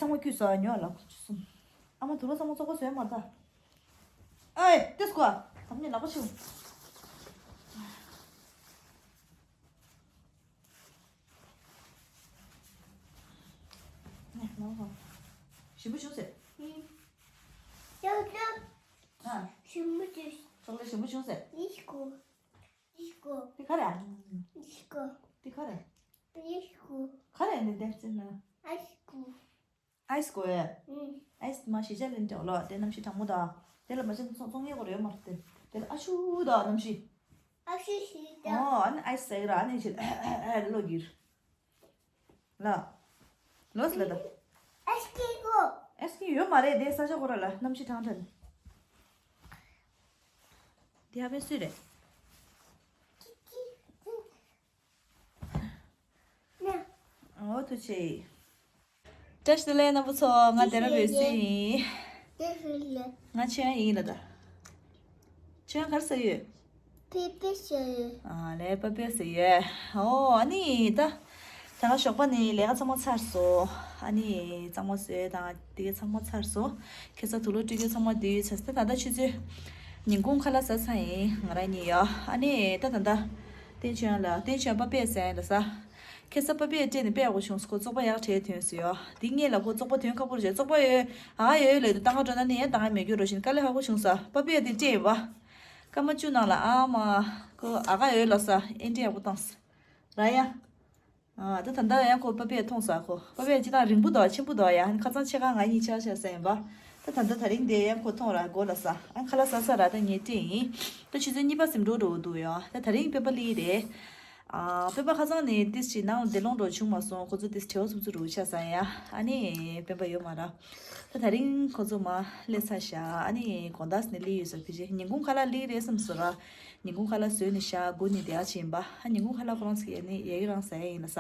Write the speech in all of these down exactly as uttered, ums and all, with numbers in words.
ངོ་ཁྱུས་ས་ཉོ་ལ་ཁུ་ཆུ་སུམ། ཨ་མ་དུ་ལོ་ས་མོ་ཙོག་པ་བཟོས་མ་ད། ཨེ་ཏེ་སྐོ་ཨ་མི་ལག་པ་ཆུ། ཞིམ་པོ་བྱུང་ཟེར། ཨ། ཞིམ་པོ་བྱུང་། ཅོག་ལེ་ཞིམ་པོ་བྱུང་ཟེར། ཡིས་ཀོ། ཡིས་ཀོ། ཏི་ཁ་རེ། ཡིས་ཀོ། ཏི་ཁ་རེ། ཡིས་ཀོ། ཁ་རེ་ནི་དེབ་ཙེ་ན། ཨ་ཡིས་ཀོ། ཨའི་སི་གོ་ཡ། ཨུམ། ཨའི་སི་མ་ཞི་ཅ་ལིན་ཏེ་ལོ་དེ་གནམ་གཤིས་གྲང་མོ་དང་། དེ་ལ་མ་ཤེས་ཚོང་ཚོང་ཡས་གོ་རེ་མ་རེད་དེ། དེ་ལ་ཨ་ཤུ་དང་གནམ་གཤིས། ཨ་ཤུ་ཤི་དང་། ཨོ་ཨ་ནི་ཨའི་སི་ཟེར་གི་ར་ཨ་ནི་ཞིག་ཨ་ཨ་ཨ་ལོ་གིར། ལ། ལོས་ལ་ད། ཨ་སི་ཀི་གོ། ཨ་སི་ཀི་ཡོད་མ་རེད་དེ་ས་ཆ་གོ་ར་ལ་གནམ་གཤིས་གྲང་དྲན། དེ་ཧ་པེ་སུས་རེད། ཨོ་ཐུགས་རྗེ་ཆེ། བཀྲ་ཤིས་བདེ་ལེགས་རྣམ་པ་ཚོ། ང་དེ་ར་བོད་སི་ཡིན། ང་ཆོས་དབྱིངས་ཡིན་ལ་ད། ཆོས་དབྱིངས་ག་རེ་ཟ་ཡོད། པེ་པེ་ཟ་ཡོད། ཨ་ལས་པེ་པེ་ཟ་ཡོད། ཨོ་ཨ་ནི་ད། ད་ག་ཞོགས་པ་ནས་ལས་ཀ་ཚང་མ་ཚར་སོང་། ཨ་ནི་གཙང་མ་བཟོས་དང་དེ་ག་ཚང་མ་ཚར་སོང་། ཁ་སང་དུག་ལོག་སྤྲོད་རྒྱུ་ཚང་མ་དེ་ཡོད་ཚར་སོང་། ད་ད་ཆུ་ཚོད་ཉིན་གུང་ཁ་ལག་ཟ་ཚར་ཡིན་ང་རང་གཉིས་ཡ། ཨ་ནི་ད་ད་ད། བསྟན་ཆོས་ལ་བསྟན་ཆོས་པ་པས་ཟ་ཡིན་ལ་ཟ། ཁ་སང་པ་པས་སྤྲད་ནས་དཔེ་ཡག་པོ་བྱུང་སོང་། ཁོ་བཙོག་པ་ཡག་བྲལ་ཐོན་སོང་ཡ། དེ་སྔོན་ལ་ཁོ་བཙོག་པ་ཐོན་ཁག་པོ་རེད། བཙོག་པ་ཡོད་ཨ་ཡོད་ལས་དུ་ཏང་ཁ་འགྲོ་ན་ནི་ཡང་ཏང་ཁ་མེད་རྒྱུ་རོ་བཞིན་དཀའ་ལས་ཁག་པོ་བྱུང་ས། པ་པས་དེ་སྤྲད་ཡོད་པ། སྐར་མ་བཅུ་ནང་ལ་ཨ་མ། ཁོ་ཨ་ཁ་ཡོད་ལ་ས་ཨེ་འདྲི་ཡག་པོ་བཏང་ས། ར་ཡ། ཨ་ད་ད་ལྟ་ཡང་ཁོ་པ་པས་མཐོང་ས། ཁོ་པ་པས་སྤྱི་བཏང་རིང་པོ་དོ་ཆེན་པོ་དོ་ཡ། ཁ་ཚང་ཕྱེད་ཀ་ང་གཉིས་ཆ་ཆ་ས་ཡིན་པ། ད་ད་ལྟ་ད་རིང་དེ་ཡང་ཁོ་མཐོང་ར་སྒོ་ལ་ས། ཨ་ཁ་ལག་ཟ་ས་ར་ད་ངས་སྤྲད་ཡིན། ད་ཆུ་ཚོད་གཉིས་པ་ཟིན་འགྲོ་འགྲོ་འདུག་ཡ། ད་ད་རིང་སྤེན་པ་ལི་རེད། ཨ་སྤེན་པ་ཁ་ཚང་ནས་ཏིས་ཅི་ནང་བདེ་སློང་འགྲོ་བྱུང་མ་སོང་། ཁོ་ཚོ་ཏིས་བྲེལ་བ་སུབ་སུབ་རུ་ཆ་ས་ཡ། ཨ་ནི་སྤེན་པ་ཡོད་མ་ར། ད་ད་རིང་ཁོ་ཚོ་མ་སླེབས་ཚར་ཤག་ཨ་ནི་དགོང་དག་ནས་སླེབས་ཡོད་ས་ཕི་ཅི་ཉིན་གུང་ཁ་ལག་སླེབས་རེད་བསམ་སོང་ར། ཉིན་གུང་ཁ་ལག་བཟོས་ནས་ཤག་སྒུག་ནས་བསྡད་ཡ་ཕྱིན་པ། ཨ་ཉིན་གུང་ཁ་ལག་ཁོ་རང་ཚོ་ཡ་ནི་ཡ་གི་རང་ཟ་ཡ་ཡིན་ལ་ས།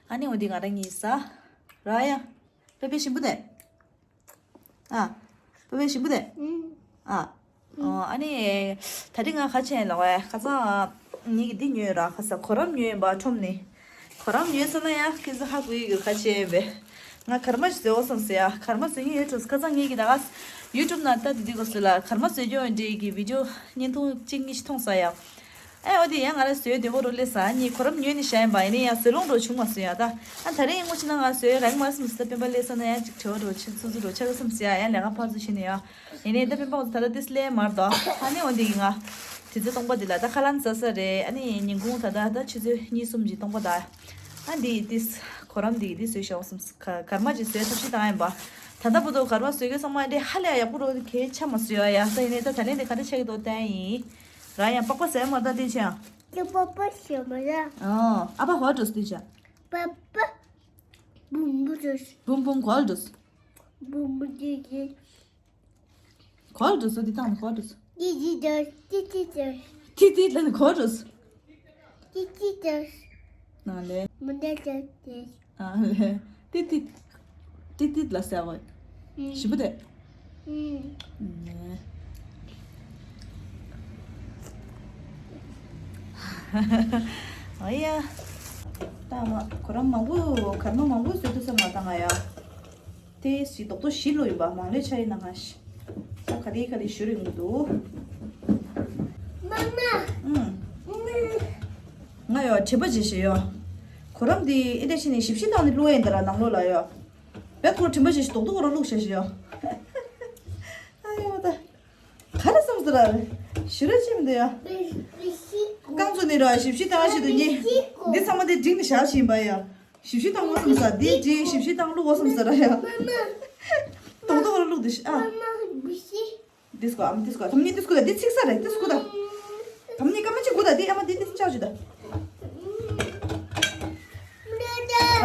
ཨ་ནི་འོ་འདི་ང་རང་གཉིས་ཟ། ར་ཡ། པེ་པེ་ཞིམ་པོ་དེ། ཨ། པེ་པེ་ཞིམ་པོ་དེ། ཨ། ཨ་ནི། ད་རིང་ང་ཁ་ཆེན་ལ་བས་ཁ་སང་། ངེད་ཀྱི་འདི་ཉོས་ར་ཁ་ས་གོ་རམ་ཉོས་ཡིན་པ་ཁྲོམ་ནས། གོ་རམ་ཉོས་ཟེར་ན་ཡང་ཁྱེད་ཚོ་ཧ་གོ་ཡི་ཡོད་ཁ་ཆེན་ཡིན་པས། ང་ཀརྨ་ཞིག་བཟོས་འོ་བསམ་ཟེར་ཡ། ཀརྨ་བཟོས་ཉེན་ཡོད་འགྲོ། ཁ་སང་ངེད་ཀྱི་ད་ག་ཡུ་ཊུབ་ནང་ལྟ་དེ་དུས་གོ་སོ་ལ་ཀརྨ་བཟོས་ཀྱོ་འདྲེ་གི་བི་ཌིའོ་བརྙན་ཐུང་གཅིག་གཉིས་ཤིག་མཐོང་ས་ཡ། ཨེ་འོ་དེ་ཡང་ང་ལ་བཟོས་བདེ་བོ་རུ་སླེབས་ས། ཨ་ནི་གོ་རམ་ཉོས་ནས་བཞག་ཡིན་པ་ཡིན་ནའི་ཡང་བཟོས་ལོང་འགྲོ་བྱུང་མ་སོང་ཡ་ད། ཨ་ད་རེས་ཡིན་ངོ་ཕྱི་ན་ང་བཟོས་རག་མ་སོང་ཟེར། ད་སྤེན་པ་སླེབས་ས་ན་ཡང་ཅིག་བྲེལ་བ་འགྲོ་ཆུ་ཚོད་འགྲོ་ཆགས་སོང་ཟེར་ཡ། ཡང་ལས་ཀ་ཕར་ཚུར་བྱས་ནས་ཡ། ཡིན་ནའི་ད་སྤེན་པ་ང་ཚོ་ད་ལྟ་ཏིས་སླེབས་མར་དོ། ཨ་ནི་འོ་འདི་ཡིན་ང་། དེ་ཚོ་སྟོང་པ་འདི་ལ་ད་ཁ་ལན་ཟ་ས་རེད། ཨ་ནི་ཉིན་གུང་ད་ལྟ་ད་ཆུ་ཚོད་གཉིས་གསུམ་གྱི་སྟོང་པ་ད། ཨ་འདི་ཏིས་གོ་རམ་འདི་འདི་བཟོས་ཤོག་སམ། ག་ཀརྨ་ཅིག་བཟོས་ཐབས་ཤེས་བཏང་ཡིན་པ། ད་ལྟ་བུ་དོ་ཀརྨ་བཟོས་གི་ཚང་མ་འདི་ཧ་ལས་ཡག་པོ་རོ་གལ་ཆ་མ་བཟོས་ཡ་ཡ། ད་ཡིན་ནའི་ད་ད་ལན་འདི་ག་འདྲ་ཆགས་ཀྱི་འདུག་བལྟས་ཡིན། ར་ཡང་པགས་པ་ཟས་མ་ད་འདི་ཆ། ཀྱི་པགས་པ་ཟས་མ་ད། ཨ་ཨ་ཕ་གོ་འགྲོ་སྟེ་ཆ། པ་པ། བུམ་བུ་འགྲོ། བུམ་བུམ་གོ་འགྲོ། བུམ་བུ་འདི་འདི། གོ་ལ་འགྲོ་སོ་འདི་བཏང་ནས་གོ་ལ་འགྲོ་སོ། ཏི་ཏི་ཏི་ཏི་ཏི། ཏི་ཏི་ལ་ནི་གོ་ལ་འགྲོ་སོ། ཏི་ཏི་ཏི། ན་ལེ། མུ་འདེ་ཏི་ཏི། ཨ་ལེ། ཏི་ཏི། ཏི་ཏི་ལ་ཟེར་བ། ཞིམ་པོ་དེ། ཨུམ། ནེ། ཨ་ཡ། ད་མ་གོ་རམ་མང་པོ་གར་མ་མང་པོ་བཟོས་འདུག་བསམ་ལ་ད་ང་ཡ། དེ་སི་རྡོག་རྡོག་བཞི་ལོ་ཡིན་པ་མང་ལོས་ཆ་ཡིན་ན་ང་ཤི། ས་ག་ལེ་ག་ལེ་ཞུ་རིང་མི་འདུག་མ་མ། ཨུམ། ང་ཡོ་དྲན་པ་བརྗེད་ཤེས་ཡོ། གོ་རམ་འདི་ཨེ་འདྲ་ཞིག་ནས་ཞིབ་ཞིབ་བཏང་ནས་བླུགས་ཡིན་ད་ར་ནང་ལོགས་ལ་ཡོ། བེ་ཁོ་དྲན་པ་བརྗེད་ཤེས་རྡོག་རྡོག་ར་བླུགས་ཤེས་ཤེས་ཡོ། ཨ་ཡོ་ད། ག་རེ་བསམ་ཟེར་ར། ཞུ་ར་ཅི་མི་འདུག་ཡ། རྐང་བཙུགས་ནས་ར་ཞིབ་ཞིབ་བཏང་ཞིག་ཏུ་ཉེ། འདི་ཚང་མ་དེ་འགྲིག་ནས་བཞག་བཞིན་པ་ཡ། ཞིབ་ཞིབ་བཏང་བ་བསམ་ས་འདི་འགྲིག་ཞིབ་ཞིབ་བཏང་བླུགས་བ་བསམ་ཟེར་ར་ཡ། རྡོག་རྡོག་ར་བླུགས་འདི་ཤི་ཨ། འདི་སྐོ་ཨ་མ་འདི་སྐོ་ད་མི་འདི་སྐོ་ད་འདི་ཚིག་ས་རེད་འདི་སྐོ་ད། ད་མི་ཀ་མ་ཅི་གོ་ད་འདི་ཨ་མ་འདི་འདི་ཅག་ཅུ་ད།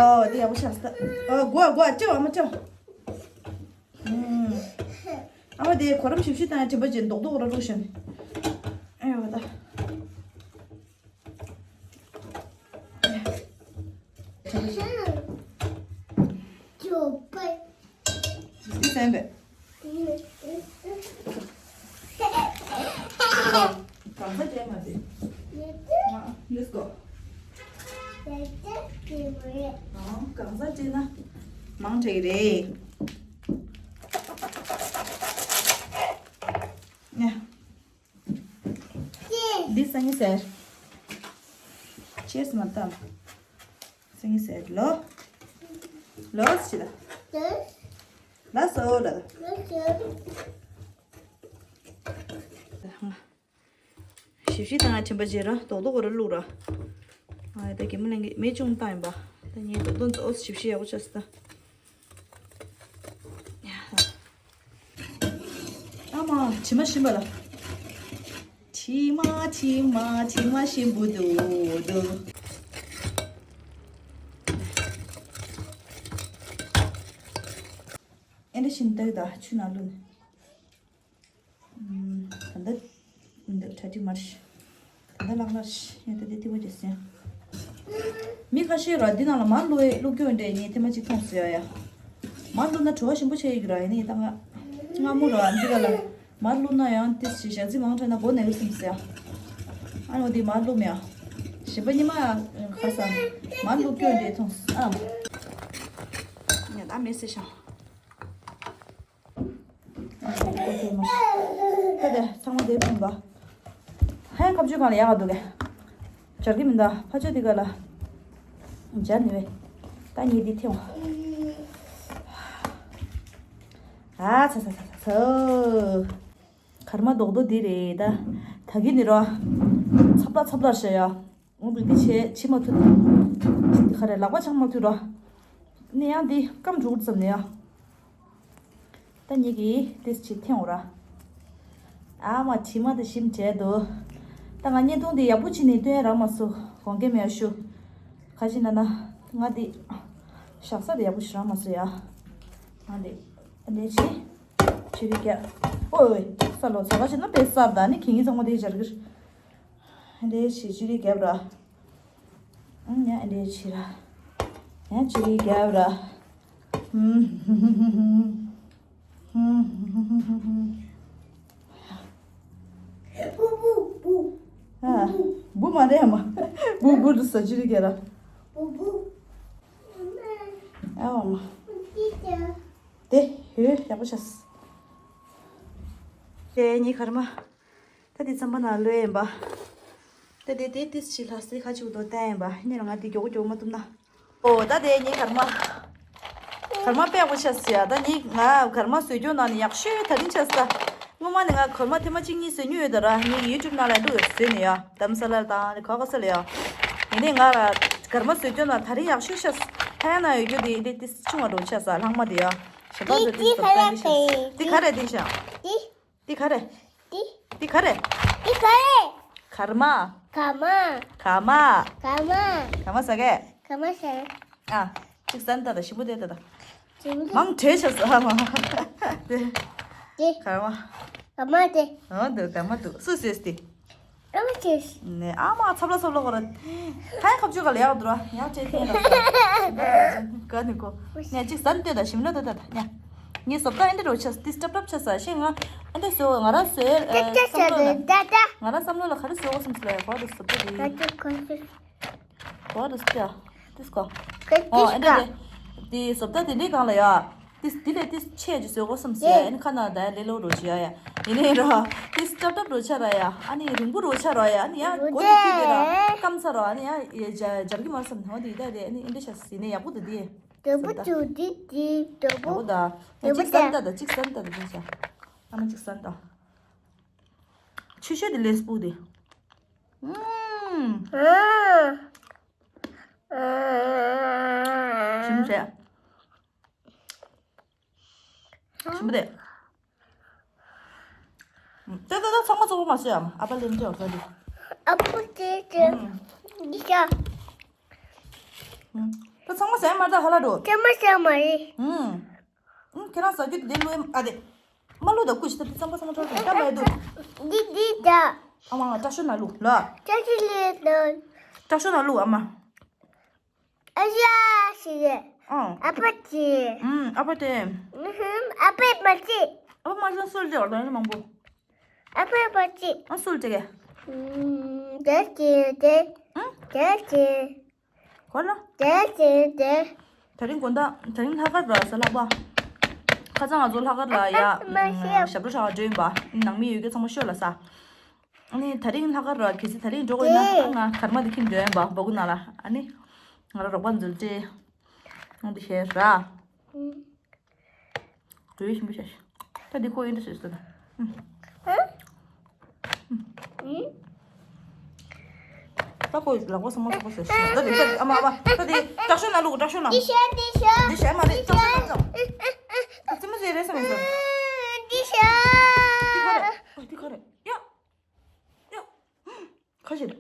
ཨོ་འདི་ཡག་པོ་ཤ་ས་ད། ཨོ་གོ་ཨ་གོ་ཨ་ཅི་ཨ་མ་ཅི། ཨ་མ་དེ་གོ་རམ་ཞིབ་ཞིབ་བཏང་ཡ་དྲན་པ་ཅན་རྡོག་རྡོག་ར་རུ་ཤན། ཨེ་ཡོད་ད། ཅོ་པ། སི་སན་པེ། གང་ས་ཅན་མ་དེ། Let's go. གང་ས་ཅན་ན། མང་དྲགས་རེད། ཡ། འདི་སང་ཉིན་ཟེར། ཅེས་མ་བཏང་། སང་ཉིན་ཟེར་ལོ། ལོ་སི་ལ། ལ་སོ་ལ། ཞིབ་ཞིབ་དང་དྲན་པ་བརྗེད་ར་རྡོག་རྡོག་ར་བླུགས་ར། ཨ་ད་གད་མོ་ལེན་གི་མེ་ཅུང་བཏང་ཡིན་པ། ད་ངས་རྡོག་རྡོག་ཙོག་ཞིབ་ཞིབ་ཡག་པོ་བྱས་སོང་ད། ཨ་མ་དྲི་མ་ཞིམ་པ་ལ། དྲི་མ་དྲི་མ་དྲི་མ་ཞིམ་པོ་འདུག་འདུག་ཨེ་འདྲ་ཞིམ་སྟེར་ད་ཆུ་ནང་བླུགས་ནས། ད་ལྟ་འདི་གྲ་སྒྲིག་མ་རེད། ད་ལྟ་ལག་ལ་ཡ་ད་དེ་ཐིག་པ་རྒྱག་སྲིད་ཡ། མི་ཁ་ཤས་ར་འདི་ནང་ལ་མར་བླུགས་ཨེ་བླུགས་སྐྱོན་འདྲ་ངས་ཐེངས་མ་གཅིག་མཐོང་སོང་ཡ་ཡ། མར་བླུགས་ན་བྲོ་བ་ཞིམ་པོ་ཆགས་ཡོད་ཀྱི་ར་ཡིན་ནའི་ད་ང་སྔ་མོ་ར་འདི་ག་ལ་མར་བླུགས་ན་ཡང་ཏིས་ཞིག་ཞག་རྩི་མང་དྲགས་ན་མགོ་ན་གི་སེམས་སོང་ཡ། ཨ་ནི་འོ་འདི་མར་བླུགས་མེད་ཡ། ཞིམ་པ་ཉི་མ་ཁ་སང་མར་བླུགས་སྐྱོན་འདྲ་མཐོང་སོང་ཨ། ངས་ད་མེད་ཟེར་ཤག་ད་དེ་ཚང་མ་དེ་ཕུང་ག་ཧན་ཁ་བཅུ་གང་ལ་ཡག་ག་འདུག་གས། སྦྱར་གི་མི་འདུག་ཕ་ཆོས་དེ་ག་ལ་སྦྱར་ནི་བས། ད་ངས་འདི་ཐེངས་ཨ་ཚ་ཚ་ཚ་ཚ་ཚ། གར་མ་རྡོག་རྡོག་འདི་རེད་ད། ད་གི་ནི་རོ། ཚབ་ལ་ཚབ་ལ་ཤ་ཡ། འོ་འདུག་འདི་བྱས་ཕྱི་མ་ཐུད། ག་རེ་ལག་པ་འཆང་མ་ཐུད་རོ། ནི་ཡང་འདི་སྐམ་འགྲོ་ཙམ་ནི་ཡ། ད་ཉིད་ཀྱིས་ཏིས་ཅིག་འཐེན་འོ་ར། ཨ་མ་དྲི་མ་དེ་ཞིམ་བྱས་འདུག་ད་ང་བརྙན་ཐུང་འདི་ཡག་པོ་བྱས་ནས་སྟོན་རག་མ་སོང་དགོངས་འགལ་མེད་ཞུ། ག་ཅི་ན་ན། ང་འདི་བཞག་ས་དེ་ཡག་པོ་ཞིག་རག་མ་སོང་ཡ། ང་འདི་འདི་བྱས། ཅི་རིགས་ཀྱ། ཨོ་ཨོ། ས་ལོ་ཚ་ག་ཅི་ན་དཔེ་གསར་ད་ནི་ཁྱེད་ཉིད་ཚང་མ་དེ་སྦྱར་གི་རེད། འདི་བྱས་ཅི་རིགས་རྒྱབ་ར། ཨང་ཡ་འདི་བྱས་ར། ཡ་ཅི་རིགས་རྒྱབ་ར། ཧུམ་ཧུམ། ཨ། བུ་མ་རེད་མ། བུ་བུ་དུ་ཟ་ཅི་རིགས་རྒྱབ་ར། ཨ་མ། དེ་ཧེ་ཡག་པོ་ཤ། དེ་ཉིད་གར་མ། ད་དེ་རྩམ་པ་ནང་ལོས་ཡིན་པ། ད་དེ་དེ་ཏིས་ཅིག་ལྷ་སའི་ཁ་ཆུ་དོ་བསྟན་ཡིན་པ་ནི་ལ་ང་དེ་མགྱོགས་མགྱོགས་མ་བཏུབ་ན། ཨོ་ད་དེ་ངའི་གར་མ། གར་མ་དཔེ་ཡག་པོ་ཆགས་སོང་ཡ། ད་ངའི་ང་གར་མ་བཟོས་སྐྱོན་ནང་ནས་ཡག་ཤོས་ད་རིང་ཆགས་སོང་། སྔོན་མ་ནས་ང་གར་མ་ཐེངས་མ་གཅིག་གཉིས་བཟོས་མྱོང་ཡོད་ད་ར། ངའི་ཡུ་ཊུབ་ནང་ལ་འདུག་བཟོས་ནས་ཡ། དྷ་རམ་ས་ལ་དང་ནི་ག་ག་ས་ལ་ཡ། ཡིན་ནའི་ང་ལ་གར་མ་བཟོས་སྐྱོན་ནང་ད་རིང་ཡག་ཤོས་ཆགས་སོང་། ཕ་ཡ་ན་ཡོད་རྒྱུ་དེ་ཡིན་དེ་ཏིས་ཆུང་བ་འགྲོ་ཆགས་སོང་ལྷག་མ་དེ་ཡ། ཞེ་དྲག་བཟོས་ཏིས་ད་བསྟན་གི་ཤག་དེ་ག་རེ་དེ་ཤག་དེ། འདི་ག་རེ། འདི། འདི་ག་རེ། འདི་ག་རེ། གར་མ། ག་མ། ག་མ། ག་མ། ག་མ་ཟ་གས། ག་མ་ཟ། ཨ། གཅིག་ཟ་ད་ད་ཞིམ་པོ་དེ་ད་ད། ཞིམ་པོ་དེ། མང་དྲེ་ཆ་ཟ་མ། དེ། དེ། གར་མ། ག་མ་དེ། ཨ་འདི་གར་མ་འདུག་སུ་ཟོས་ཏེ། ཨ་མ་ཁྱེད། ནས་ཨ་མ་ཚབ་ལ་ཚབ་ལ་གོ་ར། ཧའི་ཁ་བཅུ་ག་ལ་ཡག་འདུག་ར་ཡག་བྱས་ཐེན་ར། ག་ནི་གོ། ནས་གཅིག་ཟ་ནི་ལྟོས་ད་ཞིམ་ལ་ལྟོས་ད་ད་ཉ། ངའི་བཟོ་ལྟ་ཨེ་འདྲ་རོ་ཆ་ཏིས་ཀྲབ་ཀྲབ་ཆ་ས་ཤེས་ང་། ཨེ་འདྲ་བཟོ་ང་ར་བཟོས་ཨེ་བསམ་བློ་ལ། ང་ར་བསམ་བློ་ལ་ག་རེ་བཟོ་གོ་སམ་སི་ལ་ཡ་གོ་ར་བཟོ་པོ་དེ། གོ་ར་བཟོ་ཡ། ཏིས་གོ། ཨོ་ཨེ་འདྲ་དེ། དེ་བཟོ་ལྟ་དེ་འདྲའི་སྒང་ལ་ཡ། ཏིས་དེ་ལས་ཏིས་ཆེ་ཅིག་བཟོས་གོ་སམ་སི་ཡ་ཨེ་ནི་ཁ་ན་ད་ཡ་ལེ་ལོ་རོ་ཆི་ཡ་ཡ། ཡིན་ནའི་ར། ཏིས་ཀྲབ་ཀྲབ་རོ་ཆ་ར་ཡ། ཨ་ནི་རིང་པོ་རོ་ཆ་ར་ཡ། ཨ་ནི་ཡ་གོ་དེ་ཁྱི་དེ་ར་སྐམ་ས་ར་ཨ་ནི་ཡ་ཡ་སྦྱར་གི་མ་སམ་ཧོ་དེ་ད་དེ་ཨ་ནི་ཨེ་འདྲ་ཆ་སི་ནས་ཡག་པོ་དེ་དེ། དེ་བུ་ཚུ་འདི་འདི་དེ་བུ། ཨོ་ད། དེ་བུ་གཅིག་ཟ་ད་ད་གཅིག་ཟ་ད་ད་གཅིག་ཟ། ཨ་མ་གཅིག་ཟ་ད། ཆུ་ཤོད་དེ་ལེས་པུ་དེ། ཨུམ། ཞིམ་རེད། ཞིམ་པོ་རེད། ད་ད་ད་ཚང་མ་གཙོ་བོ་མ་ཟོས་ཨ་མ། ཨ་ཕ་ལེན་ཅོག་ད་དེ། ཨ་ཕ་ལེན་ཅོག་འདི་ཤ། ད་ཚང་མ་ཟ་མ་ད་ཧ་ལ་འགྲོ། ཚང་མ་ཟ་མ་རེད། ཨུམ། ཨུམ། ཁྱེད་རང་ཟ་རྒྱུ་དེ་ལོས་ཨ་དེ། མ་ལུ་ད་ཀུ་ཤི་ད་དེ་ཚང་མ་ཚང་མ་ཁྲོ་ཁྲོ་ད་མ་ཡ་དུ། འདི་འདི་ད། ཨ་མ་བཀྲ་ཤོད་ན་ལུ་ལ། བཀྲ་ཤོད་ལེ་ད། བཀྲ་ཤོད་ན་ལུ་ཨ་མ། ཨ་ཡ་ཤི་རེད། ཨང་། ཨ་ཕ་ཅི། ཨུམ། ཨ་ཕ་དེ། ཨུམ། ཨ་ཕ་མ་ཅི། ཨ་ཕ་མ་ཅི་སོལ་ཏེ་བར་དོ་ཡིན་མང་པོ། ཨ་ཕ་མ་ཅི། ཨ་སོལ་ཏེ་གེ། ཨུམ། དེ་ཅི་དེ། ཨུམ། དེ་ཅི། གོ་ལ། དེ་ཅི་དེ། དེ་རིང་དགོང་དག་དེ་རིང་ལྷག་དཀར་ར་ས་ལྷག་པ། ཁ་སང་ང་ཚོ་ལྷག་དཀར་ལ་ཡ་ཞབས་བྲོ་འཁྲབ་འགྲོ་ཡིན་པ། ནང་མི་ཡོད་རྒྱུ་ཚང་མ་ཤོད་ལ་ས། ཨ་ནི་དེ་རིང་ལྷག་དཀར་ར་གལ་སྲིད་དེ་རིང་འགྲོ་དགོས་ན་ང་ཁར་མ་དེ་ཁྱིམ་འགྲོ་ཡིན་པ་སྦ་ཁུག་ནང་ལ། ཨ་ནི་ང་ལ་རོགས་པ་འཛུལ་ཏེ་ང་འདི་བྱས་ར། འགྲོ་ཡི་ཞིམ་པོ་བྱས། ད་འདི་ཁོ་ཨིན་འདྲ་ཞིག་ཟེར་ན། ད་ཁོ་ལག་པ་སོ་མ་ཚོགས་པ་ཟེར་ཞིག་ད་འདི་ད་ཨ་མ་ཨ་མ་ད་འདི་སྐྲག་ཤོར་ན་ལུག་སྐྲག་ཤོར་ན། འདི་ཤ་འདི་ཤ། འདི་ཤ་མ་རེད། སྐྲག་ཤོར་ན་ལུག་ད་ཙི་མ་ཟེར་རེད་ཟེར་མ་ཟེར། འདི་ཤ། འདི་ཁ་རེད། འདི་ཁ་རེད། ཡ། ཡ། ཁ་ཤས་རེད།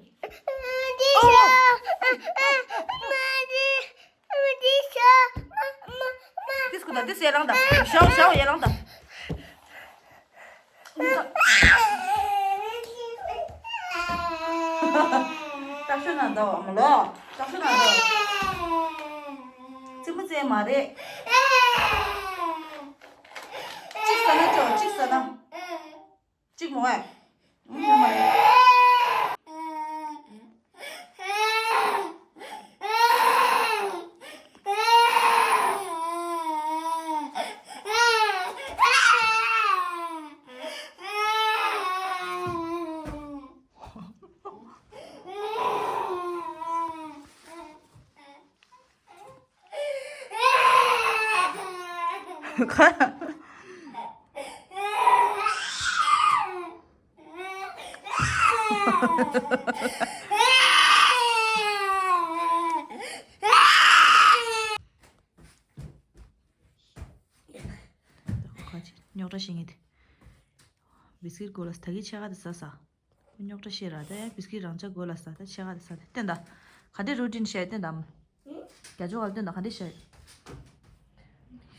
འདི་ཤ། མ་འདི། འདི་ཤ། མ་མ་མ། ཏིས་ཀུ་ད་ཏིས་ཡ་ལང་ད། ཤའོ་ཤའོ་ཡ་ལང་ད། ཏག་ཤོ་ན་ད་བ་མ་ལོ། ཏག་ཤོ་ན་ད་བ། ཙི་མ་ཙེ་མ་རེད། གཅིག་ཟ་ན་ཅོ་གཅིག་ཟ་ན། གཅིག་མོ་ཨེ། ཨུམ་ཡོད་མ་རེད། རྙོག་དྲ་བཤད་མཁན་དེ། བིས་ཀིར་གོ་ལ་ད་གི་ཆེ་ག་དེ་ཟ་ཟ། རྙོག་དྲ་བཤད་ར་ད་ཡ་བིས་ཀིར་རང་ཅག་གོ་ལ་ཟ་ད་ཆེ་ག་དེ་ཟ་དེ་བསྟན་ད། ག་དེ་རུ་ཏིན་བཤད་བསྟན་ད་མོ། རྒྱ་ཇོ་ག་ལ་བསྟན་ད་ག་དེ་བཤད།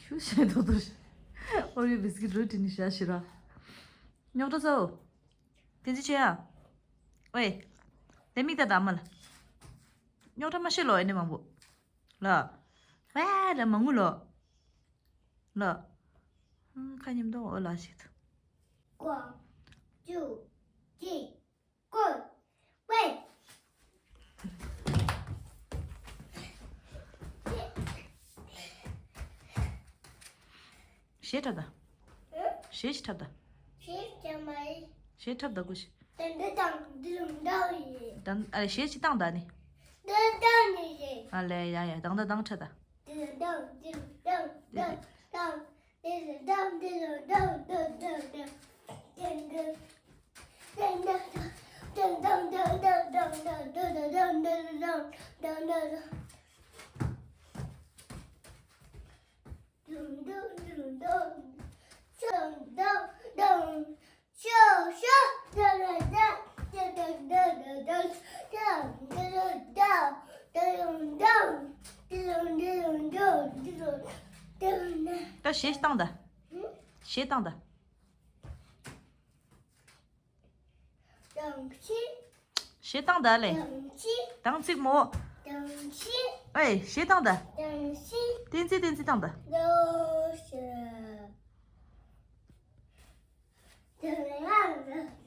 ཤུ་བཤད་དོ་དོ། ཨོ་ཡོ་བིས་ཀིར་རུ་ཏིན་བཤད་ཤི་ར། རྙོག་དྲ་ཟ་འོ། བསྟན་ཚིག་ཆེ་ཡ། ཨོའེ། དེ་མིག་ད་ད་མ་ལ། རྙོག་དྲ་མ་བཤད་ལོ་ཨེ་ནི་མང་པོ། ལ། ཝ་ལ་མ་ངུ་ལོ། ལ། ཁ་ཉིམ་དོ་འོ་ལ་ཞིག་ཏུ། ཀོ། ཅུ། ཅི། ཀོ། ཝེ། ཞེས་འཁྲབ་ད། ཞེས་འཁྲབ་ད། ཞེས་འཁྲབ་ད་ཀུ་ཤི། དང་དང་དང་དང་ཡེ། དང་ཨ་ཞེས་ཅི་བཏང་ད་ནི། དང་དང་ནི་ཡེ། ཨ་ལེ་ཡ་ཡ་དང་དང་དང་འཁྲབ་ད། དང་དང་དང་དང་དང་དང་། ད་གཞས་བཏང་ད། གཞས་བཏང་ད། གཞས་བཏང་ད་ལེ། དང་ཚིག་མོ། ཨེ་གཞས་བཏང་ད། བསྟན་འཛིན་བསྟན་འཛིན་བཏང་ད།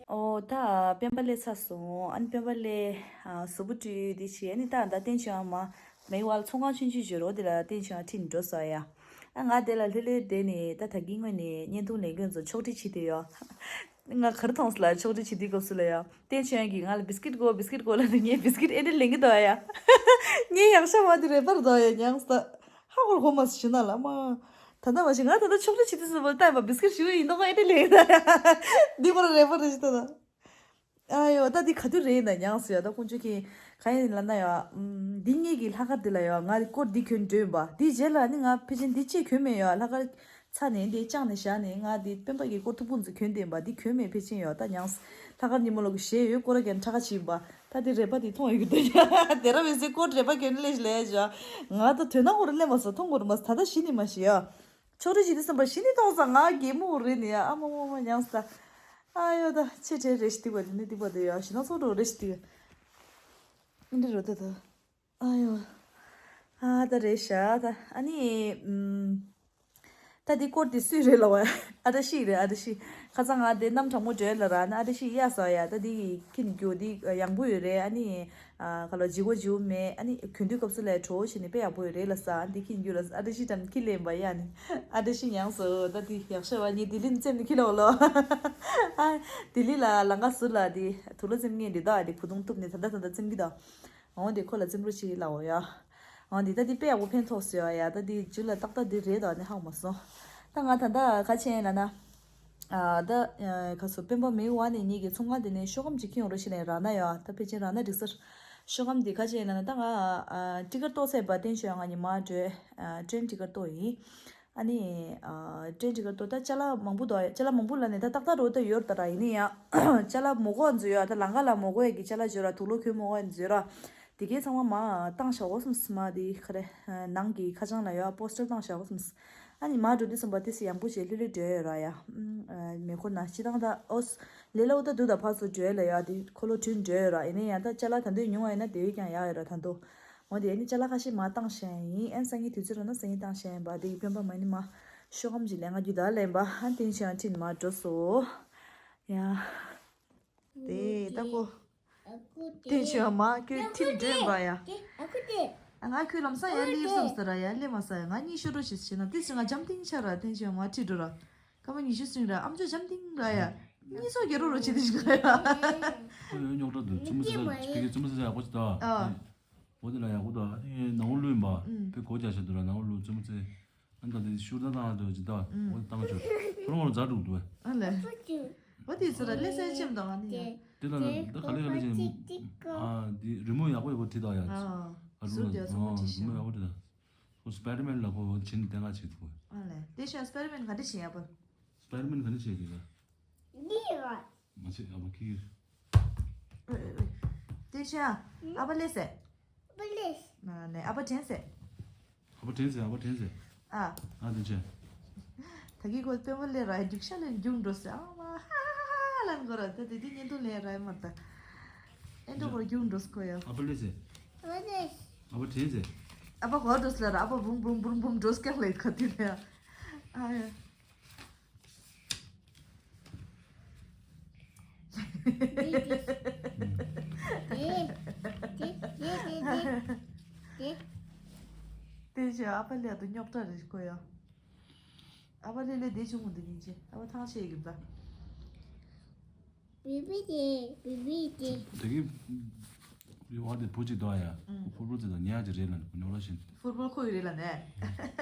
ཨོ་ད་སྤེན་པ་ལེ་ཚར་སོང་། ཨ་ནི་སྤེན་པ་ལེ་གཟུགས་པོ་བཀྲུས་འདི་བྱས། ཨ་ནི་ད་ད་བསྟན་ཆོས་མ་མེ་ཝལ་ཚོང་ཁང་ཆུང་ཆུང་བརྗོད་རོགས་དེ་ལ་བསྟན་ཆོས་ཁྲིད་འགྲོ་ས་ཡ། ཨ་ང་དེ་ལ་ལྷོད་ལྷོད་བསྡད་ནས་ད་ད་གིན་ངོས་ནས་བརྙན་ཐུང་ལེན་མཁན་ཚོ་ཕྱོགས་སྒྲིག་བྱེད་དུས་ཡོད། ང་གར་མཐོང་སོང་ལ་ཕྱོགས་སྒྲིག་བྱེད་དུས་སྐབས་སུ་ལ་ཡ། བསྟན་ཆོས་ཀྱིས་ང་ལ་བིས་ཀིཊ་དགོས་བིས་ཀིཊ་དགོས་ལབ་ནས་ངས་བིས་ཀིཊ་ཨེ་འདྲ་ལེན་གི་འདུག་ཡ། ངའི་ཡག་ཤ་བ་དེ་རེ་བར་འདུག་ཡ། མྱངས་སོང་། ཧ་གོ་གོ་མ་སོང་ན་ལ་མ། ད་ལྟ་མ་ཤེས། ང་ད་ལྟ་ཕྱོགས་སྒྲིག་བྱེད་དུས་སུ་བ་ལྟ་ཡ་བིས་ཀིཊ་ཞུ་གི་ཡིན་མདོག་ཨེ་འདྲ་ལེན་གི་འདུག་ཡ། འདི་པར་རེ་བར་རེ་ཞིག་ད་ད། ཨ་ཡོ་ད་འདི་ག་དུས་རེད་ན་མྱངས་སོང་ཡ། ད་ཁོང་ཚོ་གིས་ག་ཡིན་ལབ་ན་ཡ། ཨམ། འདི་ངེད་ཀྱི་ལྷག་དཀར་འདི་ལ་ཡ་ང་སྐོར་འདི་གྱོན་འགྲོ་ཡིན་པ། འདི་རྗེས་ལ་ནི་ང་ཕལ་ཆེར་འདི་ཅིག་གྱོན་མེད་ཡ། ལྷག་དཀར་ཚ་ནས་འདི་བཅག་ནས་བཞག་ནས་ང་འདི་སྤེན་པ་གི་སྐོར་ཐུག་པོ་ཚོ་གྱོན་བསྡད་ཡིན་པ། འདི་གྱོན་མེད་ཕལ་ཆེར་ཡ། ད་མྱངས་སོང་། ལྷག་དཀར་ཉིན་མོ་ལོག་གི་གཞས་ཡོད་སྐོར་ར་རྒྱན་ཁྲ་ཁ་ཕྱིན་པ། ད་འདི་རེ་བ་འདི་མཐོང་ཡོད་ཀྱི་འདུག་ཡ། དེ་ར་བས་སེ་སྐོར་རེ་བ་གྱོན་ལེ་ལེ་བཞག་ང་ད་དོན་དག་སྐོར་སླེབས་མ་སོང་། མཐོང་གི་རེད་མ་སོང་། ད་ད་གཞི་ནས་མ་ཤེས་ཡ། ཕྱོགས་སྒྲིག་བྱེད་དུས་བསམ་པ་གཞི་ནས་མཐོང་སོང་། ང་གད་མོ་རེད་ནི་ཡ། ཨ་མ་མ་མ་མྱངས་སོང་། ཨ་ཡོ་ད་ཆེ་གྲས་རེ་ཞིག་འདུག་པ། དེ་ནི་འདུག་པ་དེ་ཡ། ཞི་ན་ཚོགས་འགྲོ་རེ་ཞིག་འདུག་འདི་རོ་ད་ད། ཨ་ཡོ། ཨ་ད་རེད་ཤག་ད། ཨ་ནི་ཨུམ། ད་འདི་སྐོར་དེ་སུས་རེད་ལབ་པ། ཨ་བཀྲ་ཤིས་རེད། ཨ་བཀྲ་ཤིས། ཁ་སང་ང་དེ་གནམ་གྲང་མོ་བྲོས་ལ་ར་ན་ཨ་བཀྲ་ཤིས་གཡས་ཟ་ཡ། ད་འདི་ཁྱི་ནི་རྒྱུ་འདི་ཡང་པོ་ཡོད་རེད། ཨ་ནི་ཨ་ཁ་ལོ་ལྗི་གོ་ལྗིའུ་མེད། ཨ་ནི་གྱོན་དུས་སྐབས་སུ་ལས་གྲོ་བོ་བྱས་ནས་དཔེ་ཡག་པོ་ཡོད་རེད་ལ་ཟ། ཨ་འདི་ཁྱི་ནི་རྒྱུ་ལ་ཨ་བཀྲ་ཤིས་དྲན་ཁྱི་ལེན་པ་ཡ་ནི། ཨ་བཀྲ་ཤིས་མྱངས་སོ། ད་འདི་ཡག་ཤོས་བ་ནི་ལྡི་ལི་ནས་བཙེམས་ནས་ཁྱི་ལོ་ལོ། ཨ་ལྡི་ལི་ལ་ལང་ཀ་ཟུར་ལ་འདི་དུག་ལོག་བཙེམ་མཁན་འདི་ད་འདི་བུ་དུང་གཏུབ་ནས་ད་ལྟ་ད་ལྟ་བཙེམ་གི་ད། འོ་འདི་ཁོ་ལ་བཙེམ་རོགས་བྱེད་ལབ་འོ་ཡ། འོ་འདི་ད་འདི་དཔེ་ཡག་པོ་ཕན་ཐོགས་སོ་ཡ། ད་འདི་རྒྱུ་ལ་ཏག་ཏག་འདི་རེད་ད་ནི་ཧ་གོ་མ་སོང་། ད་ང་ད་ད་ག་བྱས་ཡིན་ལབ་ན། ཨ་ད་ཨ་ག་སོ་སྤེན་པ་མེའི་བ་ནས་ཉིད་ཀྱི་ཚོང་ཁང་དེ་ནས་ཤོག་སྒམ་ཅིག་ཁྱེར་ཡོང་རོགས་ཞེས་ནས་རག་ན་ཡ། ད་ཕལ་ཆེར་རག་ན་འགྲིག་ས་རེད། ཤོག་སྒམ་འདི་ག་བྱས་ཡིན་ལབ་ན། ད་ང་ཨ་ཊི་ཀེཊ་གཏོང་ཚར་བ་བརྟན་ཆོས་ང་ཉི་མ་བྲོས་ཨ་ཊེན་ཊི་ཀེཊ་གཏོང་ཡིན། ཨ་ནི་ཨ་ཊེན་ཊི་ཀེཊ་གཏོང་ད་ཅ་ལག་མང་པོ་འདུག་ཅ་ལག་མང་པོ་ལབ་ནས་ད་ཏག་ཏག་རོ་ད་ཡོད་ད་ར། ཡིན་ནའི་ཡང་ཅ་ལག་མོ་གོ་འཛུལ་ཡོད་ད། ལང་ཀ་ལ་མོ་གོ་ཡ་གི་ཅ་ལག་འཛུལ་ར། དུག་ལོག་གྱོན་མོ་གོ་འཛུལ་ར། དེ་གའི་ཚང་མ་མ་བཏང་བཞག་འོ་སམ་སི་མ་དེ་ག་རེ་ནང་གི་ཁ་བྱང་ལ་ཡོད་པོ་སི་ཊར་བཏང་བཞག་འོ་སམ་སི། ཨ་ནི་མ་འགྲོ་དུས་ཙམ་པ་དེ་སི་ཡང་པོ་བྱས་ལྷོད་ལྷོད་འགྲོ་ཡོད་ར་ཡ། ཨ་མེ་འཁོར་ན་སྤྱི་བཏང་ད་ཨོ་སི་ལེ་ལ་འུ་ད་དུ་ད་ཕར་ཚུར་འགྲོ་ཡ་ལ་ཡ་དེ་འཁོར་ལོ་བྲུན་འགྲོ་ཡོད་ར། ཡིན་ནའི་ཡང་ད་ཅ་ལག་ད་འདོད་ཉུང་བ་ཡིན་ན་དེ་བས་ཀྱང་ཡག་ཡོད་ར་ད་དུ། འོ་དེ་ནི་ཅ་ལག་ཁ་ཤས་མ་བཏང་ཤེས་ཡིན། ཨན་སང་ཉིན་དུས་ཚོད་རག་ན་སང་ཉིན་བཏང་ཤེས་ཡིན་པ། དེ་ཡི་སྤེན་པ་མ་ནི་མ་ཤོག་སྒམ་ཅིག་ལེན་ང་རྒྱུ་ད་ལེན་པ། ཨ་བརྟན་ཆོས་ཡང་ཁྲིད་ནས་མ་འགྲོ་སོ་ཡ། དེ་ད་ཀོ། བརྟན་ཆོས་མ་ཁྱོད་ཁྲིད་འགྲོ་པ་ཡ། ཨ་ང་ཁྱོད་ལམ་སང་ཡ་ལི་སམ་སྟེ་ར་ཡ་ལེ་མ་ས་ཡ། ང་གཉིས་ཤོ་རོ་ཞིག་བྱེད་ན་དེ་ཅི་ང་འཇམ་ཐིང་ཆ་ར། བརྟན་ཆོས་མ་ཁྲིད་འགྲོ་ར། སྐར་མ་ཉི་ཤུ་སྲིང་ར། ཨམ་ཅོག་འཇམ་ཐིང་ར་ཡ། གཉིས་སོ་རྒྱ་རོ་རོ་བྱེད་དེ་ཞིག་ར་ཡ། ཁོ་ཡོད་རྙོག་དྲ་འདུག་བཙུན་མོ་ཚེ་ས་ཕ་གི་བཙུན་མོ་ཚེ་ས་ཡག་པོ་ཞིག་ད། ཨ། འོ་དེ་ལ་ཡག་པོ་ད། ཨ་ནི་ནང་ལོ་ལུས་ཡིན་པ། ཨུམ། དཔེ་གོ་རྒྱ་ཆེ་འདུག་ར་ནང་ལོ་ལུས་བཙུན་མོ་ཚེ། ཨ་ནི་ད་དེ་ཤུར་ད་བཏང་འདུག་ཅི་ད། ཨུམ། འོ་དེ་བཏང་ཆོག་ཁོ་རང་ལ་ཛ་འགྲུག་འདུག་ཨ་ལེ། འོ་དེ་ཚེ་ར་ལེ་སའི་ཆེམ་དང་ཨ་ནི་ཡ། དེ་ལ་ད་ག་ལེ་ག་ལེ་ཅན། ཨ་དེ་རི་མོ་ཡག་པོ་ཡག་པོ་བྲིས་ད་ཡ། ཨ་ཨ་རུ་ཟུར་ལ་དེ་ཚོ་མ་ཨ་བྲིས་རི་མོ་ཤག་ཡག་པོ་བྲིས་ད། ཁོ་སི་པའི་ཌར་མེན་ལ་ཁོ་བྱིན་ཏེ་ང་བྱེད་ཐུབ། ཨ་ལེ། དེ་ཤ་སི་པའི་ཌར་མེན་ག་འདྲ་བྱེད་ཡ་པ། སི་པའི་ཌར་མེན་ག་འདྲ་བྱེད་ཀྱི་ཡ། འདི་ཡ། མ་བྱེད་ཨ་མ་ཁི་ཡོད། ཨོ་ཨོ་ཨོ། དེ་ཤ་ཨ་པ་ལེ་སེ། ཨ་པ་ལེ་སེ། ཨ་ནེ་ཨ་པ་དྲན་སེ། ཨ་པ་དྲན་སེ་ཨ་པ་དྲན་སེ། ཨ། ཨ་དེ་ཆེ། ད་གི་ཁོ་སྤེན་པ་ལེ་ར་རྒྱུག་ཤ་ལེ་རྒྱུག་འགྲོ་སེ་ཨ་མ་ཧ་ཧ་ཧ་ལན་གོ་ར། ད་དེ་དེ་ཉིན་དུ་ལེ་ར་མ་ད། ཨེ་འགྲོ་གོ་རྒྱུག་འགྲོ་སེ་ཁོ་ཡ། ཨ་པ་ལེ་སེ། ཨ་པ་ལེ་སེ། ཨ་པ་དྲན་སེ། ཨ་པ་གོ་འགྲོ་སེ་ལ་ར། ཨ་པ་བུམ་བུམ་བུམ་བུམ་འགྲོ་སེ་ཀྱང་ལེ་ཁ་དེ་ལེ། ཨ་ཡ། དེ་ཆེ་ཨ་པ་ལེ་ཡ་དུ་རྙོག་དྲ་རེ་ཁོ་ཡ། ཨ་པ་ལེ་ལེ་དེ་ཆུང་ངུ་འདི་ཉིན་ཆེ་ཨ་པ་ཐང་ཆེ་གི་ད། བི་བི་དེ་བི་བི་དེ། དེ་གི་རི་བ་དེ་བུ་གཅིག་འདུག་ཡ། ཨང་། ཕུར་བུ་ཙི་ད་ཉག་ཅིག་རེད་ལ་ནི་ཉོ་ལ་ཤིན། ཕུར་བུ་ཁོ་ཡི་རེད་ལ་ནས།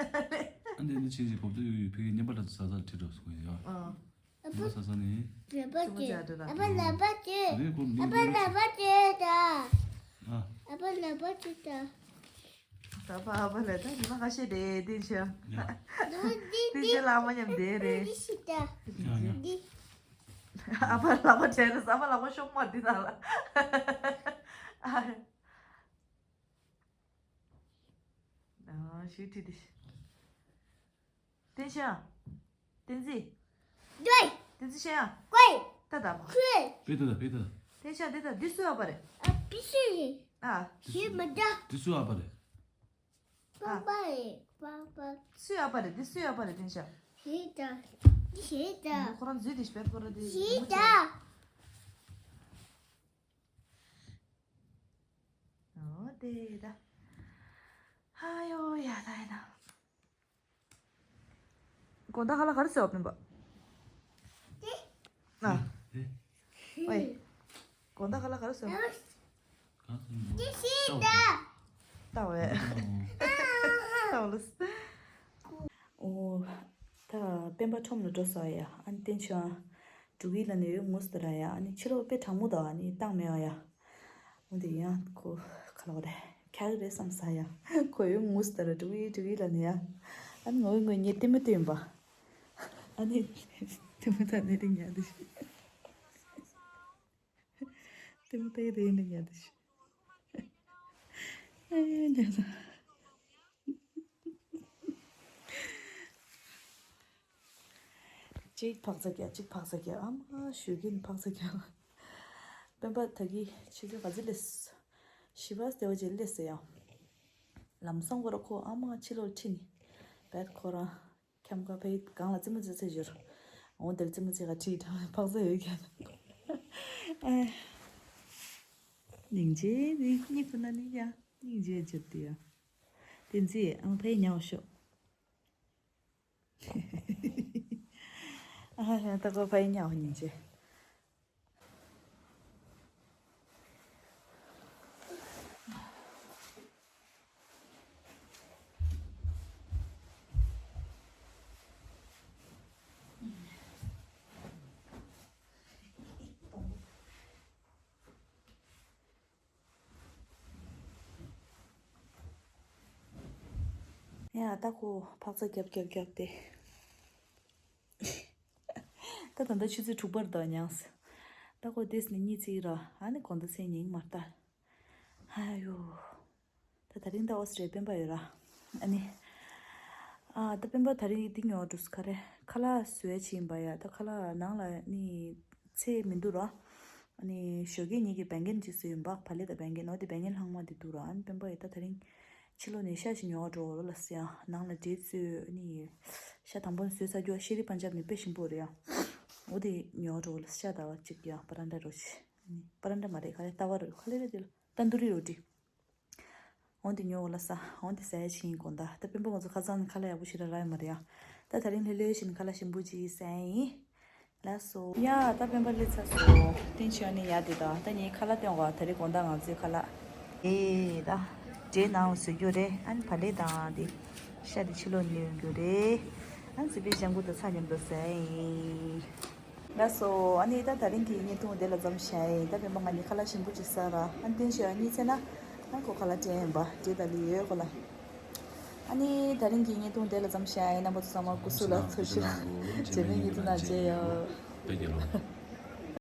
ཨ་འདི་འདི་ཆེ་ཆེ་གོབ་ཏུ་ཡོད་ཡོད་ཕི་གི་ཉིན་པ་ད་ས་ས་ཁྲི་འགྲོ་སོང་ཡ། ཨང་། ཉིན་པ་ས་ས་ནི། ལ་པ་ཆུ་ཨ་པ་ལ་པ་ཆུ་རེད་ཁོ་ཨ་པ་ལ་པ་ཆུ་ད། ཨ། ཨ་པ་ལ་པ་ཆུ་ད། ད་པ་ཨ་པ་ལ་ད་ཉི་མ་ཁ་ཤས་རེད་དེ་ཆ། ཡ། དེ་ཆ་ལ་མ་ཉམས་དེ་རེད། ཡ་ཡ། ཨ་པ་ལ་པ་ཆ་རེད། ཨ་པ་ལ་པ་ཤོག་མ་དེ་ན་ལ། ཨ། ཨ་ཞུ་ཁྲིད་དེ། བསྟན་ཤ། བསྟན་འཛིན། ཀོའི། བསྟན་འཛིན་ཤ་ཡ། ཀོའི། ཏ་ཏ་མ། ཀོའི། པེ་ཏ་ཏ་པེ་ཏ་ཏ། བསྟན་ཤ་དེ་ཏ་འདི་སུ་ཡ་པ་རེད། ཨ་པི་སུ་ཡིན། ཨ། ཞེས་མི་འདྲ། འདི་སུ་ཡ་པ་རེད། པ་པ་རེད་པ་པ། སུ་ཡ་པ་རེད་འདི་སུ་ཡ་པ་རེད་བསྟན་ཤ། ཞེས་ཏ། འདི་ཞེས་ཏ། ཁོ་རང་འཛུལ་དེ་ཤ་པེ་ཁོ་རང་དེ། ཞེས་ཏ། ཨོ་དེ་ད། ཧ་ཡོ་ཡ་ད་ཡ་ད། དགོང་དག་ཁ་ལག་ག་རེ་ཟེར་བ་སྤུན་པ། ཨ། ཨེ། ཝེ། དགོང་དག་ཁ་ལག་ག་རེ་ཟེར་བ། ཏི་ཤི་ད། ལྟ་བས། ལྟ་བ་ལ། ཨོ། ད་སྤེན་པ་ཁྲོམ་ལ་འགྲོ་ས་ཡ། ཨ་ནི་བསྟན་ཆོས་ཨ། འབྲུག་ཡིག་ལ་ནས་ཡོད་ངུས་ཏེ་ར་ཡ། ཨ་ནི་ཕྱི་ལོགས་དཔེ་གྲང་མོ་འདུག་ཨ་ནི་བཏང་མེད་ཨ་ཡ། འོ་དེ་ཡང་ཁོ་ག་ལ་བ་རེད། ཁྱག་རེད་བསམ་ས་ཡ། ཁོ་ཡོད་ངུས་ཏེ་ར་འབྲུག་ཡིག་འབྲུག་ཡིག་ལ་ནས་ཡ། ཨ་ནི་ངོ་ངོ་ངས་ལྟད་མོ་ལྟོས་ཡིན་པ། ཨ་ནི་ལྟད་མོ་ད་ནི་རིང་ཡ་འདི་ཤི། ལྟད་མོ་ལྟ་ཡི་རེད་ནི་ཉལ་དུ་ཤི། ཨེ་ཉལ་ས། གཅིག་འཕག་འཚག་རྒྱག་གཅིག་འཕག་འཚག་རྒྱག་ཨ་མ་ཞུ་གིན་འཕག་འཚག་རྒྱག་སྤེན་པ་ད་གི་ཕྱི་ཚེས་ག་ཚོད་སླེབས། བཞི་པ་སྟེ་བ་ཅིག་སླེབས་ཟེར་ཡང་། ལམ་སང་ཁོ་ར་ཁོ་ཨ་མ་ཕྱི་ལོགས་ཁྲིད་ནི། བད་ཁོ་རང་། ཀམ་ཀ་ཕའི་གང་ལ་རྩེད་མོ་རྩེ་ཚེ་བཞུར། འོ་དེར་རྩེད་མོ་རྩེ་ག་ཁྲིད་ཐང་འཕག་ས་ཡོད་ཀྱང་། སྙིང་རྗེ་ནི་གཉིད་ཁུག་ན་ནི་ཡ་སྙིང་རྗེ་འཇིབ་དེ་ཡ། དེ་ཚེ་ཨང་ཕའི་ཉའོ་ཤོག་ཨ་ཧ་ཧ། ད་ཀོ་ཕའི་ཉའོ་སྙིང་རྗེ། ཡ་ད་ཁོ་འཕག་འཚག་རྒྱབ་རྒྱབ་རྒྱབ་སྟེ། ད་ད་ལྟ་ཆུ་ཚོད་དྲུག་པར་འདུག་མྱངས། ད་ཁོ་དེས་ནི་གཉིད་སད་ར། ཨ་ནི་དགོང་དག་མཚན་ཉིན་མར་ལྟ། ཧ་ཡོ། ད་དེ་རིང་ད་ཨོ་སི་ཀྲི་ཡ་སྤེན་པ་ཡོད་ར། ཨ་ནི། ཨ་ད་སྤེན་པ་དེ་རིང་འདི་ཉོ་འགྲོ་སི་ཁ་རེ། ཁ་ལག་བཟོས་བྱས་ཡིན་པ་ཡ། ད་ཁ་ལག་ནང་ལ་ནི་ཚལ་མི་འདུག་ར། ཨ་ནི་ཞོགས་ཀས་ཉིད་ཀྱི་བན་རྒན་ཅིག་བཟོས་ཡིན་པ། བག་ལེབ་དང་བན་རྒན་འོ་དེ་བན་རྒན་ལྷག་མ་དེ་འདུག་ར། ཨ་ནི་སྤེན་པ་ཡིས་ད་དེ་རིང་ཕྱི་ལོགས་ནས་ཤ་ཞིག་ཉོ་འགྲོ་རོགས་ལ་ཟེར་ཡ། ནང་ལ་འབྲས་བཙོས་ནི། ཤ་དང་པོ་ནས་བཟོས་ཚར་རྒྱུ་ཤེ་རི་པན་ཇབ་ནས་དཔེ་ཞིམ་པོ་རེད་ཡ། འོ་དེ་ཉོ་འགྲོ་རོགས་ལ། ཤ་དང་གཅིག་ཡ་པ་རན་ཏྲ་རོ་ཆི། པ་རན་ཏྲ་མ་རེད། ག་རེ་ཏ་ཝ་རེད། ག་རེ་རེད་དེ་ལ། ཏན་དུ་རི་རོ་ཏི། འོན་ཏེ་ཉོ་འོ་ལ་ས། འོན་ཏེ་ཟ་ཡ་ཕྱིན་དགོང་དག་ད་སྤེན་པ་ང་ཚོ་ཁ་སང་ནས་ཁ་ལག་ཡག་པོ་ཞིག་རག་རག་ཡོད་མ་རེད་ཡ། ད་དེ་རིང་ལྷོད་ལྷོད་བྱས་ནས་ཁ་ལག་ཞིམ་པོ་ཅིག་ཟ་ཡ་ཡིན། ལགས་སོ། ཡ་ད་སྤེན་པ་སླེབས་ཚར་སོང་། བསྟན་ཆོས་ནི་ཡ་དེ་དང་ད་ངའི་ཁ་ལག་སྟོན་གོ། དེ་རིང་དགོང་དག་ང་ཚོའི་ཁ་ལག་ཨེ་ད། འབྲས་ནང་ལ་བཟོ་རྒྱུ་རེད། ཨ་ནི་བག་ལེབ་དང་དེ། ཤ་དེ་ཕྱི་ལོགས་ནས་ཉོ་རྒྱུ་རེད། ཨ་ནི་སི་པན་ལྗང་གུ་དང་ཚྭ་མཉམ་དུ་ཟ་ཡ་ཡིན། ལགས་སོ། ཨ་ནི་ད་དེ་རིང་གི་བརྙན་ཐུང་དེ་ལ་མཚམས་བཞག་ཡིན། ད་སྤེན་པ་ང་གཉིས་ཁ་ལག་ཞིམ་པོ་ཅིག་ཟ་ར། ཨ་ནི་བསྟན་ཆོས་ཨ་གཉིས་ཚེ་ན། ཨ་ཁོ་ཁ་ལག་སྟོན་ཡིན་པ་འབྲས་དང་ལི་ཡོད་ཁོ་ལ། ཨ་ནི་དེ་རིང་གི་བརྙན་ཐུང་དེ་ལ་མཚམས་བཞག་ཡིན། རྣམ་པ་ཚོ་ཚང་མ་སྐུ་གཟུགས་ལ་ཐུགས་རྗེ་ཆེ། རྗེས་མའི་བརྙན་ཐུང་ནང་མཇལ་ཡོང་།